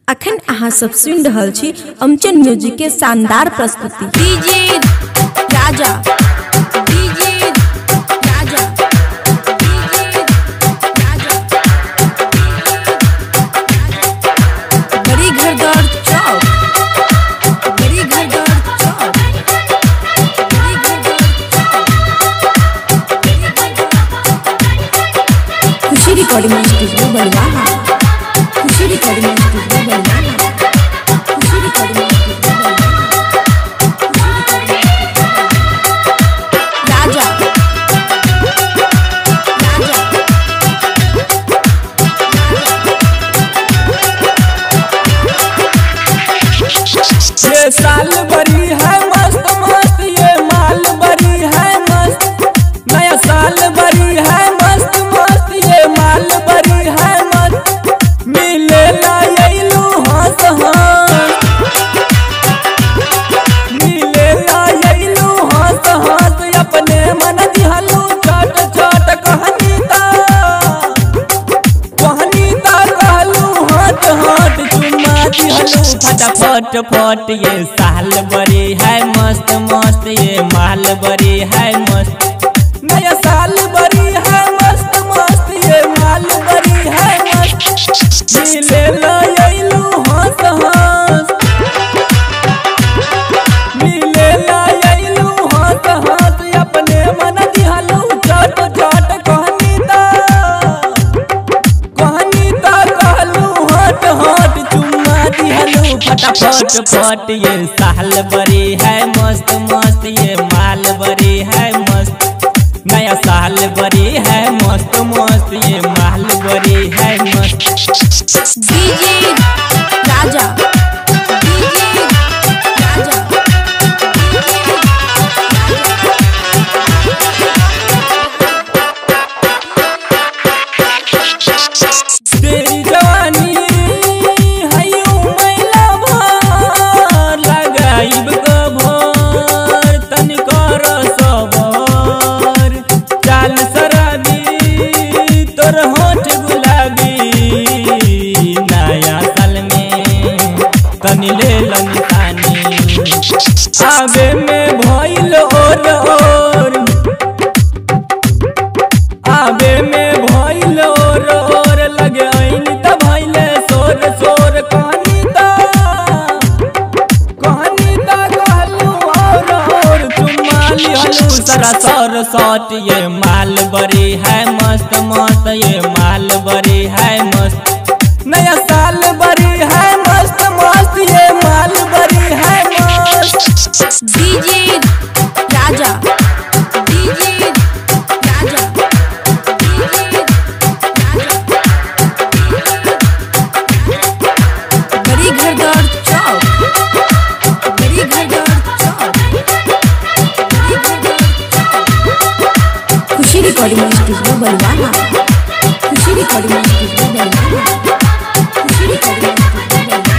अखन अहाँ सब सुनि रहल छी अमचन म्यूजिक के शानदार प्रस्तुति। डीजे राजा, डीजे राजा, डीजे राजा, बड़ी घरद्वार चौक, बड़ी घरद्वार चौक, बड़ी घरद्वार चौक। Khushi recording studio Balwaha, Khushi recording studio Balwaha, Khushi recording studio Balwaha. Raja, Raja, ये साल बड़ी है मस्त मस्त, ये माल बड़ी है मस्त। नया साल बड़ी है मस्त मस्त, ये माल बड़ी है मस्त। मिले लायलू हंस हंस, मिले लायलू हंस हंस, अपने मन दिहलू चट चट कहनी ता, कहनी ता कहलू हट हट, चुमा दिहलू फटाफट फट। ये साल बड़ी है मस्त मस्त, ये माल बड़ी है मस्त। नया साल बड़ी है मस्त मस्त, ये माल बड़ी है मस्त। मिले लायलू हंस हंस, मिले लायलू हंस हंस, अपने मन दिहलू चट चट कहनी ता, कहनी ता कहलू हट हट, चुम्मा दिहलू फटाफट फट। ये साल बड़ी है मस्त मस्त, ये माल बड़ी है मस्त। नया साल बड़ी है मस्त मस्त, ये माल बड़ी है मस्त। डीजे राजा, डीजे राजा, तेरी जवानी हयू मैला भर, लगाइब कभर तनि कर सबर। चाल शराबी तोर होठ गुलाबी, नया साल में तनि ले निशानी। आवे में भइल और और, आवे में भइल और और, लगे ऐन त भइले सोर सोर। कहनी ता, कहनी ता कहलू और और, चुम्मा लिहलू सरा सर सट। ये माल बड़ी है मस्त मस्त, ये माल बड़ी है मस्त। नया साल बड़ी है मस्त मस्त, ये माल बड़ी है मस्त। डीजे राजा, डीजे राजा, डीजे राजा, बड़ी घरद्वार चौक, बड़ी घरद्वार चौक, बड़ी घरद्वार चौक। Khushi recording studio Balwaha, Khushi recording studio Balwaha, Khushi recording studio Balwaha.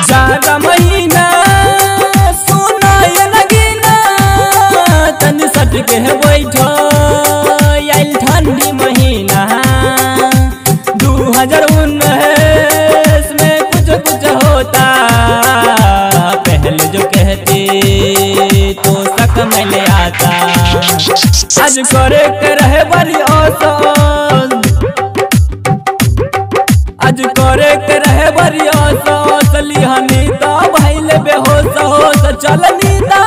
ज्यादा महीना सोना ये नगीना, तन सट के बैठो आइल ठंडी महीना। 2019 में कुछ कुछ होता, पहले जो कहती तो शक में ले आता। आज करे के रहे बड़ी औसत, आज करे के रहे बड़ी औसत, लिहनी ता भइले बेहोश होश। चलनी ता,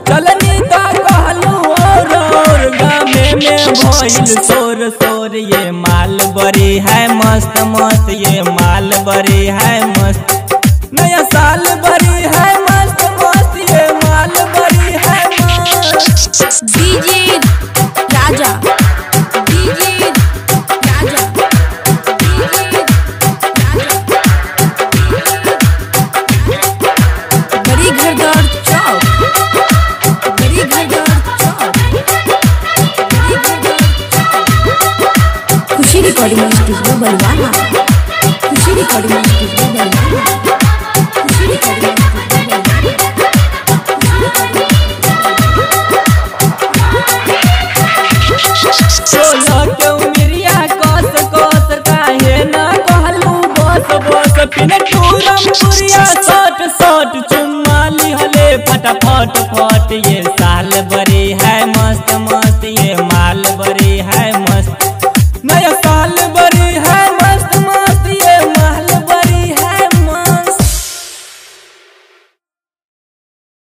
चलनी ता कहलू और और, गामे में भइल शोर शोर। ये माल बड़ी है मस्त मस्त, ये माल बड़ी है मस्त। नया साल बड़ी है मस्त मस्त, ये माल बड़ी है मस्त। डीजे राजा, डीजे राजा, डीजे राजा, बड़ी घरद्वार चौक, बड़ी घरद्वार चौक, बड़ी घरद्वार चौक। Khushi recording studio Balwaha, Khushi recording studio Balwaha, Khushi recording studio Balwaha. पिनटूरम पुरिया शॉट शॉट चुम्मा लिहले फटाफट फट ये साल बड़ी है।